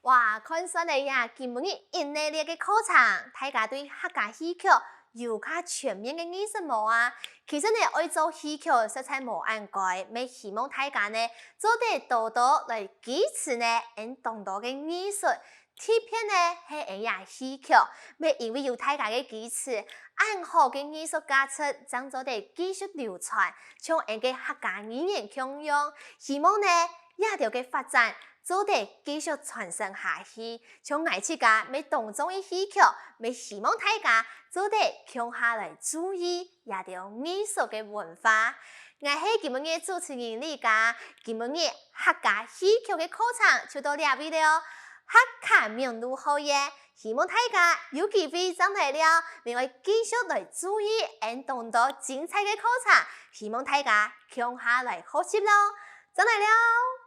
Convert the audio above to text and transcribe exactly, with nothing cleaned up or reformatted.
哇，看算來呀，今晡日一系列个課程，大家對客家戲曲有較全面个認識無啊？其實呢，愛做戲曲實在無恁該，乜希望大家呢，做得多多來支持呢，𫣆當多个藝術，特別呢係𫣆這戲曲，乜因為有大家个支持，恁好个藝術價值正做得繼續流傳，像𫣆个客家語言共樣。希望呢，這兜个發展 做得繼續傳承下去。像𠊎自家乜當中意戲曲，乜希望大家做得共下來注意這兜藝術个文化。𠊎係今晡日主持人李佳，今晡日客家戲曲个課程就到這位了哦。客家網路好耶，希望大家有機會正來尞，另外繼續來注意𫣆當多精彩个課程，希望大家共下來學習咯。正來尞！